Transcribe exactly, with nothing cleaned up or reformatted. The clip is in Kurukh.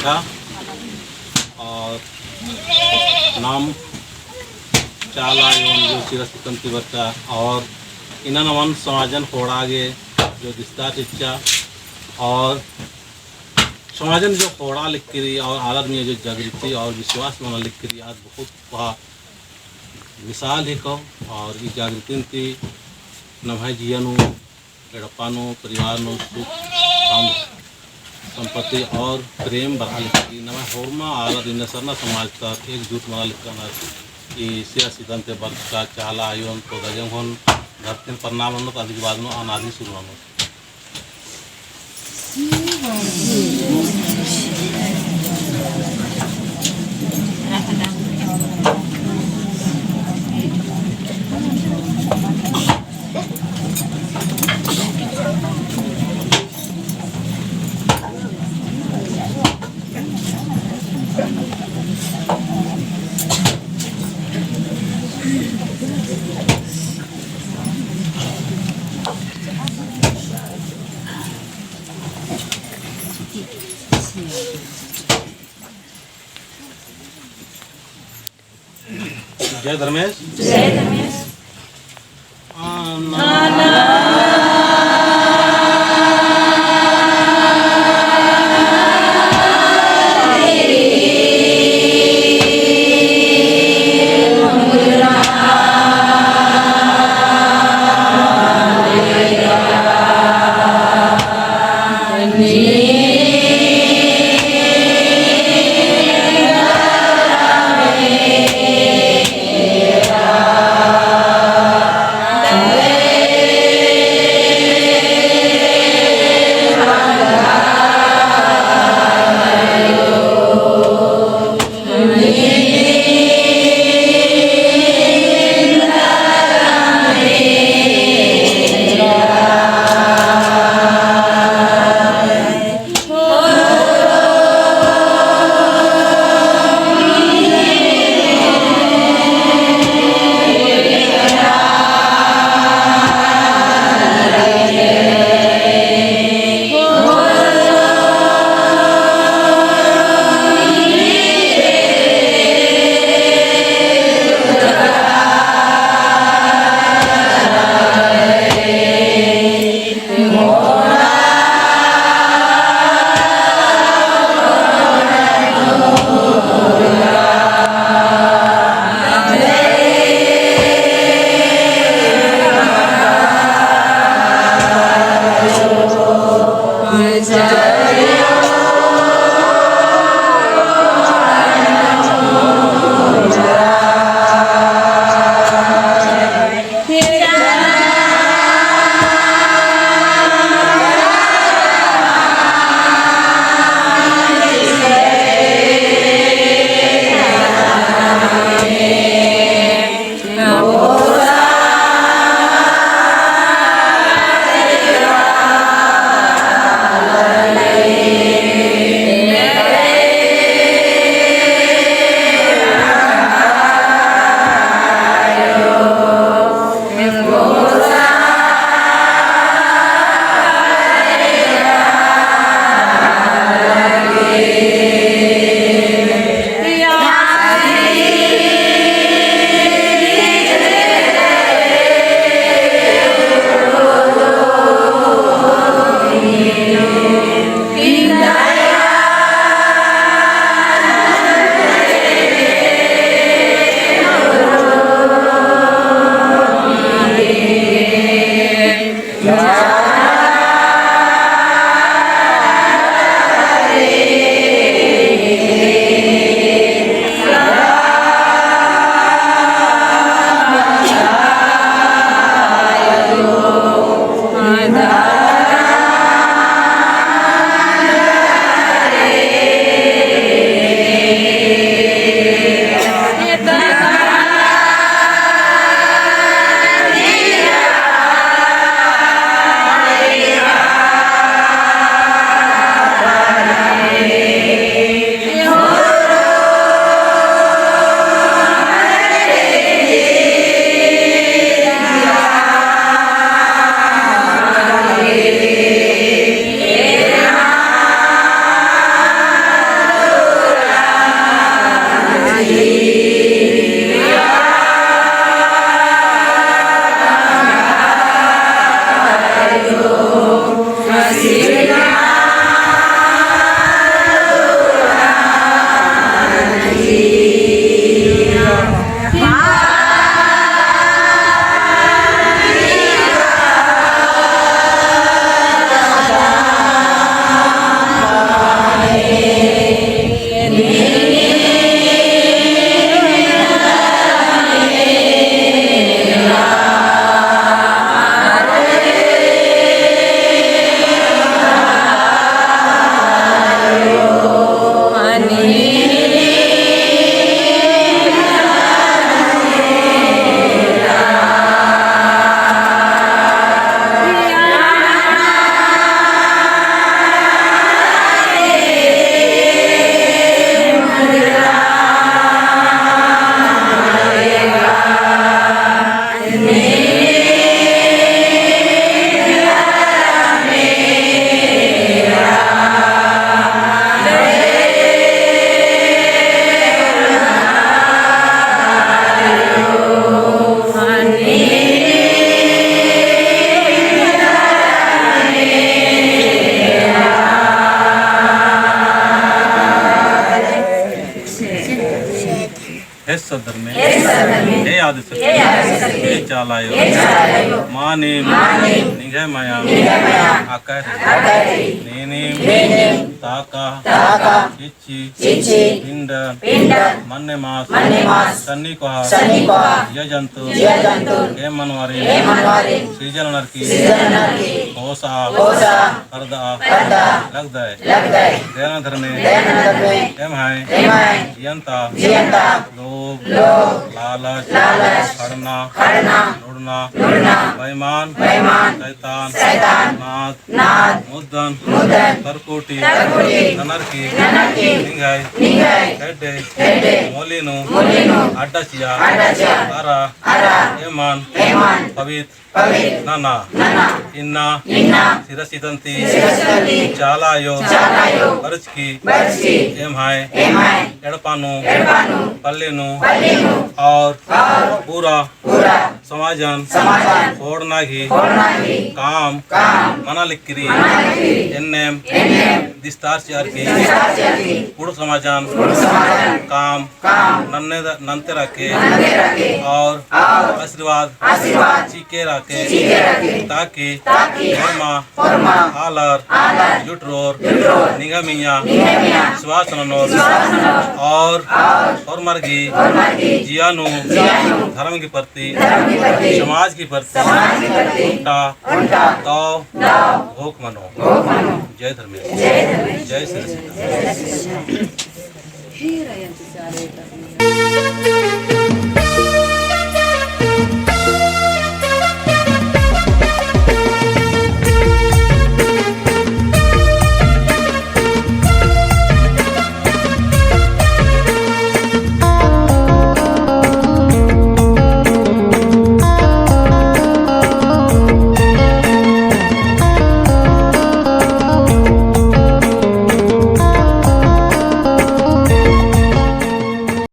बरचा और नाम चाला आयोन जो सिरा सितन ती बरचा और इन्ना नमन समाजन ख़ोंड़आ गे जो दिस्ता चिच्चा और समाजन जो ख़ोंड़आ लिक्की रई और आलर मइय्याँ जो जागृति और विश्वास मना लिक्की रई, आद बहुत बड़ा मिसाल हिको। और ई जागृतिन ती नम्है जिया नू, एड़पा नू, परिवार नू सुख, धन, संपत्ति और प्रेम बरआ लिक्की। नम्है होरमा आलर इन्ना सरना समाज तर एकजुट मना लिक्कनर। ई सिरा सितन ती बरचा चाला आयोन तो दगे हूँ धरती नू प्रणाम ननोत, अदिक बाद नू अनादि शुरू ननोत। जय धर्मेस। जय धर्मेस। हे सद्धर्मे, हे सद्धर्मे, हे आदिशक्ति, हे आदिशक्ति, हे चालायो, हे चालायो, मानिम, मानिम, निंग्है मया, निंग्है मया, अकय रई, अकय रई, नीनिम, नीनिम, ताका, ताका, चिच्ची, चिच्ची, पिंडन, पिंडन, मन्ने मास, मन्ने मास, सन्नी कोहा, सन्नी कोहा, जिया जंतु, जिया जंतु, एम मनवारिन, एम मनवारिन, सिरजन ननर की, सिरजन ननर की, होसा, होसा, परदा, परदा, लगदय, लगदय, दया नना धर्मे, दया नना धर्मे, एम्है, एम्है, जियंता, जियंता, लोभ, लोभ, लालच, लालच, खड़ना, खड़ना, लुड़ना, लुड़ना, बेईमान, बेईमान, शैतान, शैतान, नाद, नाद, मुद्दन, मुद्दन, तरकुटी, तरकुटी, ननर की, ननर की, निंग्है, निंग्है, खेड्डे, खेड्डे, मोली नू, मोली नू, अड्डा चिआ, अड्डा चिआ, अरा, अरा, एमन, एमन, पवित्र, पवित्र, नना, नना, इन्ना, इन्ना, सिरसितंती, सिरसितंती, चाला आयो, चाला आयो, बरचकी, बरचकी, एम्है, एम्है, एड़पा नू, एड़पा नू, पल्ली नू, पल्ली नू, और, और, पूरा, पूरा, समाजन, समाजन, ख़ोंड़ना गही, ख़ोंड़ना गही, काम, काम, मना लगी रई, मना लगी रई, एन्नेम, एन्नेम, विस्तार चिअर की, विस्तार चिअर की, कुँड़ुख़ समाजन, कुँड़ुख़ समाजन, काम, काम, नन्ने द-, नन्ते रअके, नन्ते रअके, और, और, आशीर्वाद, आशीर्वाद, चिके रअके, चिके रअके, ताकि, ताकि, होरमा, होरमा, आलर, आलर, जुटरोर, जुटरोर, निंग्है मइय्याँ, निंग्है मइय्याँ, विश्वास ननोर, विश्वास ननोर, और, और, होरमर गही, होरमर गही, जिया नू, जिया नू, धर्म गही प्रति, धर्म गही प्रति, समाज गही प्रति, समाज गही प्रति, ओन्टा, ओन्टा, दव, दव, घोख मनो। घोख मनो। जय धर्मेस। जय धर्मेस। जय सिरसिता।